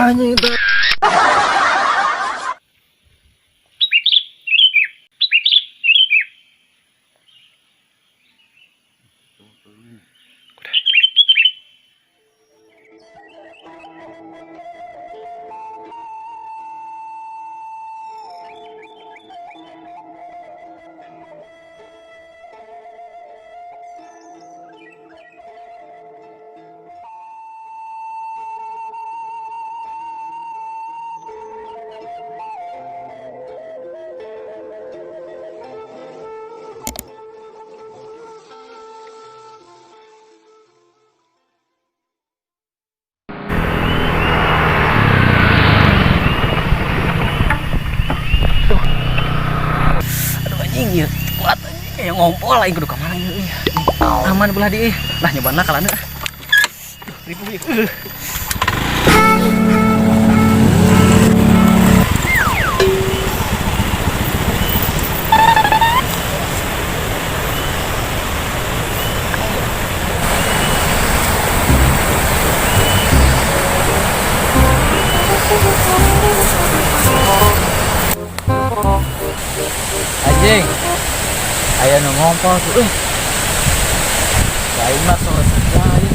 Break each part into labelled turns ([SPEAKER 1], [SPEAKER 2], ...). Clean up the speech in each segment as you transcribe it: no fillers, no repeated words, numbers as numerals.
[SPEAKER 1] Anjing teh.
[SPEAKER 2] Aduh, anjing ieu kuat anjing kayak ngompol aing kudu ka mana ieu euy. Aman belah di euy. Lah nyobana kalana. Duh, ribu ieu.
[SPEAKER 1] Anjing. Aya nu ngompol tuh euy. Lain mah selesai aing.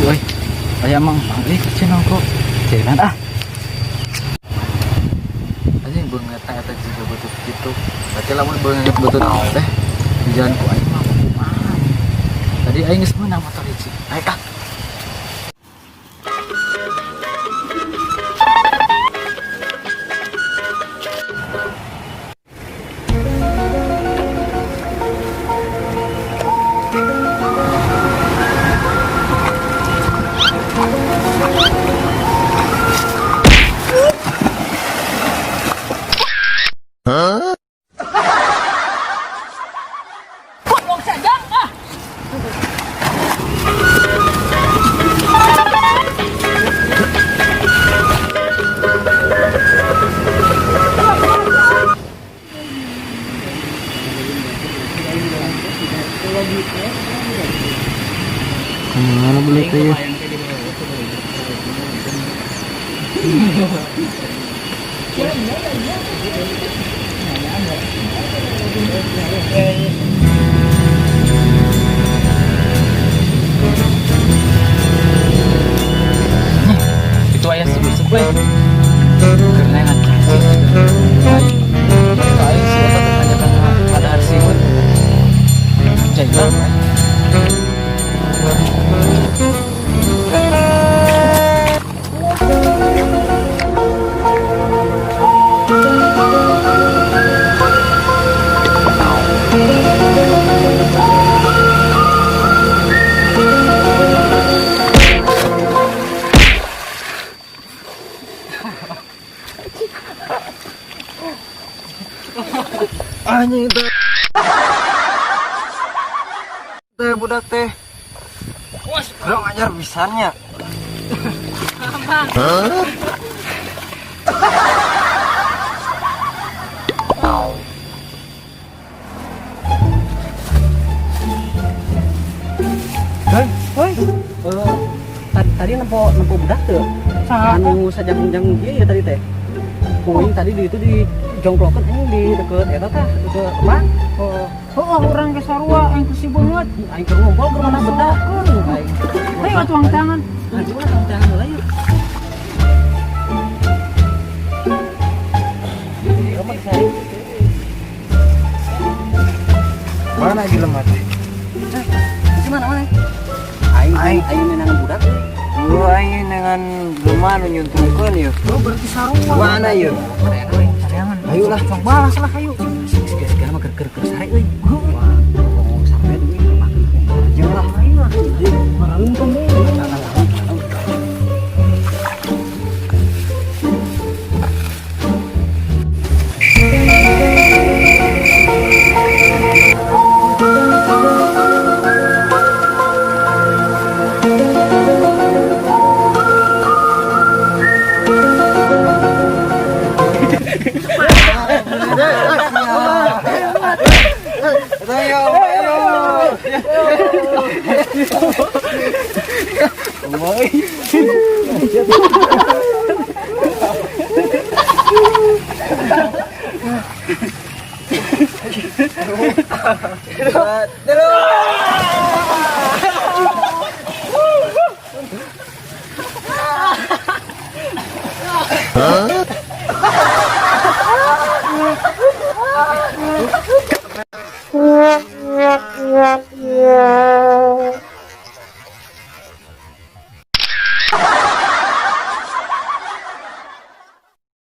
[SPEAKER 1] Woi, aya mang mang euy kecil nongko. Jalan ah. Anjing beungeut eta jiga butut kitu. Berarti lamun beungeut butut teh di jalan ku aing mah kumaha. Tadi aing geus meunang motor hiji. Ayo ah.
[SPEAKER 2] Goblok sajang ah.
[SPEAKER 1] Kemana beli teh ya? Itu ayah sebesuk we. Keur neangan cacing. Itu aing si eta teh ngajakan padahar siwet. Jailan we. Anjing teh. Teh budak teh. Kurang ajar pisannya.
[SPEAKER 2] Hei, hei. Eh, tadi nempo nempo budak tuh. Anu sajang-jang ieu ya tadi teh. Kuing tadi di itu di jongklokeun anjing di deket eta tah, deket apa?
[SPEAKER 3] Oh, oh, urang ge sarua aing ku si beungeut.
[SPEAKER 2] Aing keur ngompol keur mana betah. Aing.
[SPEAKER 3] Ayo atuh tangan.
[SPEAKER 2] Ayo lah tangan heula yuk. Kamu dicari. Di mana mana? Aing aing aing neangan budak euy.
[SPEAKER 4] Lu aing dengan rumah nu nyuntungkeun yeuh.
[SPEAKER 3] Oh, berarti sarua.
[SPEAKER 4] Mana yeuh?
[SPEAKER 2] Soreangan euy.
[SPEAKER 3] Soreangan.
[SPEAKER 4] Ayo lah.
[SPEAKER 3] Sok balas lah ayo.
[SPEAKER 2] Segala mah keur keur sare euy. Wah, ngomong sampe deui makan.
[SPEAKER 4] Jeung lah.
[SPEAKER 3] Ayo lah. Maralungkeun deui.